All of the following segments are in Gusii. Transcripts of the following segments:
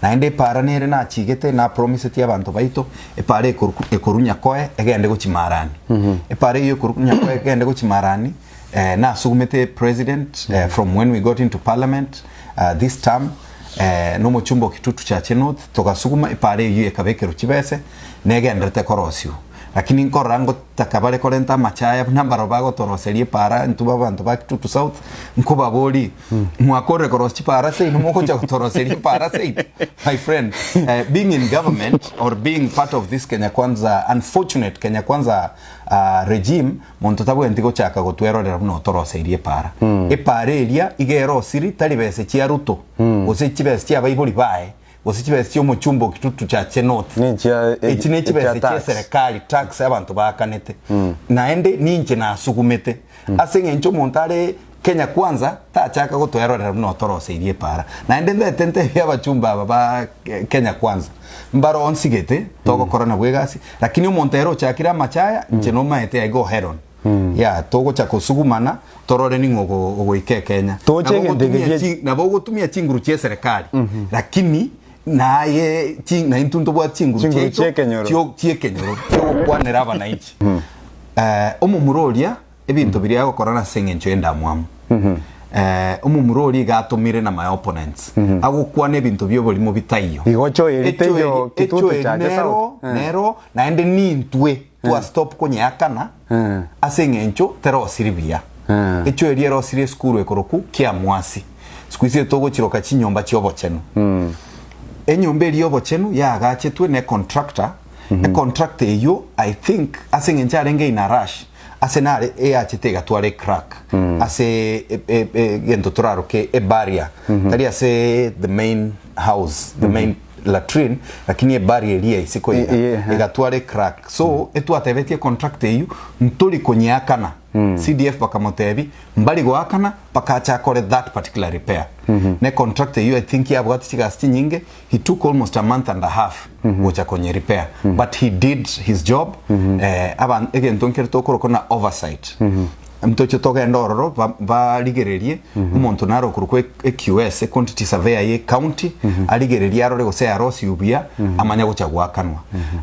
Naende epaara nere nachigete napromiseti abanto baito, epaara ekoru ekoru Nyakoe egende gochia Marani. Epaara eyio ekoru Nyakoe egende gochia Marani, nasugumete president from when we got into parliament this term, na omochumba o Kitutu Chache North, togasuguma epaara eyio ekabekerwa chibese, negenderete korosiwa. Lakini nkorora ngotaka bare korenta amachaya buna mbarabwo bagotoroseria epaara intwe abanto ba Kitutu South, nkobaborie, mwakorire korosia chipaara seino mogocha gotoroseria epaara seito? My friend, being in government or being part of this Kenya Kwanza, unfortunate Kenya Kwanza regime, monto tabwenereti gochaka gotwerorera buna otoroseirie epaara. Epaara eria iga erosiri tari bese chia Ruto, gose chibese chia abaibori baye, gose chibesa chi'omochumba o Kitutu Chache North. Ninchia Echi ne chibesa echia tax. chi'eserekari, tax abanto baakanete. Naende ninche nasugumete. Ase eng'encho omonto are Kenya Kwanza tachaka gotoerorera buna otoroseirie epaara. Naende ndete ntebie abachumba aba ba Kenya Kwanza, mbare onsigete togokora nabwo egasi, lakini omonto ere ochakire amachaya, inche nomaete I go head on. Yeah, togocha kosugumana torore ning'o ogo- ogoika ekenya. Toche Nabo egento eke ogotumia gie- chi- nabo ogotumia chinguru chia eserekari lakini naye chi- na intwe ntobwate chinguru Chinguru chiaito chi'ekenyoro. chio- chi'ekenyoro chiogokwanera abananchi. Omomura oria ebinto biria agokora nase eng'encho y'endamwamu. Omomura oria iga atomire na my opponents agokwana ebinto bi'oborimo bitaiyo. Igo choeri teiyo Echoeri- Kitutu echoeri Chache nero South. nero naende nintwe Twa stop konyeakana ase eng'encho terosiri buya. Echo eria erosirie esukuru ekorokwa Kiamwasi. Siku hizi togochiroka chinyomba chiobochenu. Enyomba eria yobochenu yaagachetwe ne contractor, econtractor eyio I think ase eng'encho arenge in a rush ase nare eyachete egatwara ecrack ase egento toraroke ebarrier tari ase the main house, the main latrine lakini ebarrier eria isiko iga egatwara ecrack so etwatebetie econtractor eyio ntori konyeakana CDF bakamotebi mbari goakana mpaka ache akore that particular repair ne contractor eyio I think yabwate chigasi chinyinge he took almost a month and a half gocha konye repair but he did his job aba egento nkere tokorokwa na oversight Ntoche togende ororo barigererie omonto nare okorokwa EQS, Quantity Surveyor ye county, arigererie arore gose yarosiwe buya amanye gocha goakanwa.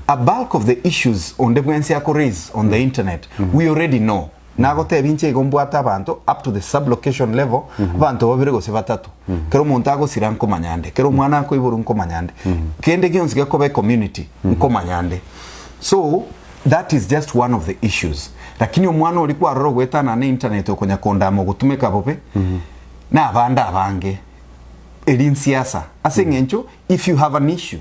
A bulk of the issues onde bwensi ako raise on the internet we already know. Nagotebia inche igo mbwate abanto up to the sub location level abanto babere gose batato. Kera omonto agosira nkomanya nde, kera omwana akoiborwa nkomanya nde, kende gionsi gekoba ecommunity nkomanya nde. So That is just one of the issues. Lakini omwana oria kwarora ogoetanana na internet okonya kondama ogotumeka bobe na abande abange eri nsiasa ase eng'encho if you have an issue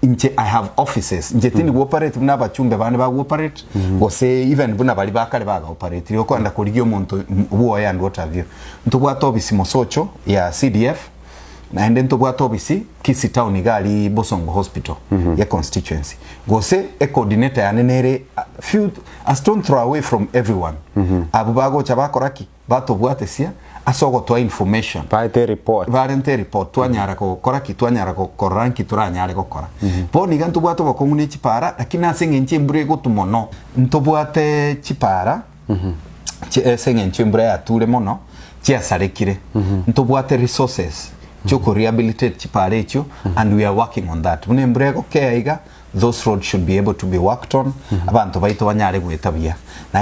inche I have offices inche tindi go operate buna abachumbe bande bago operate gose even buna baria bakare baga operate okoenda korigia omonto bwoye and what have you. Ntobwate office Mosocho ya CDF Naende ntobwate obisi Kisii town iga aria Bosongo hospital ye constituency gose e coordinator yane nere a few a stone throw away from everyone abwo bagocha bakora ki? Batobwatesia ase ogotoa information Baete ereport. Barente ereport twanyara gokora ki? Twanyara korora nki toranyare gokora. Bono iga ntobwate obokong'u ne chipara lakini ase eng'encho embura egotwa mono ntobwate chipara ase eng'encho embura yature mono chiasarekire ntobwate resources chioko rehabilitate chipara echio and we are working on that buna embura egokea iga those roads should be able to be worked on abanto baito banyare goeta buya.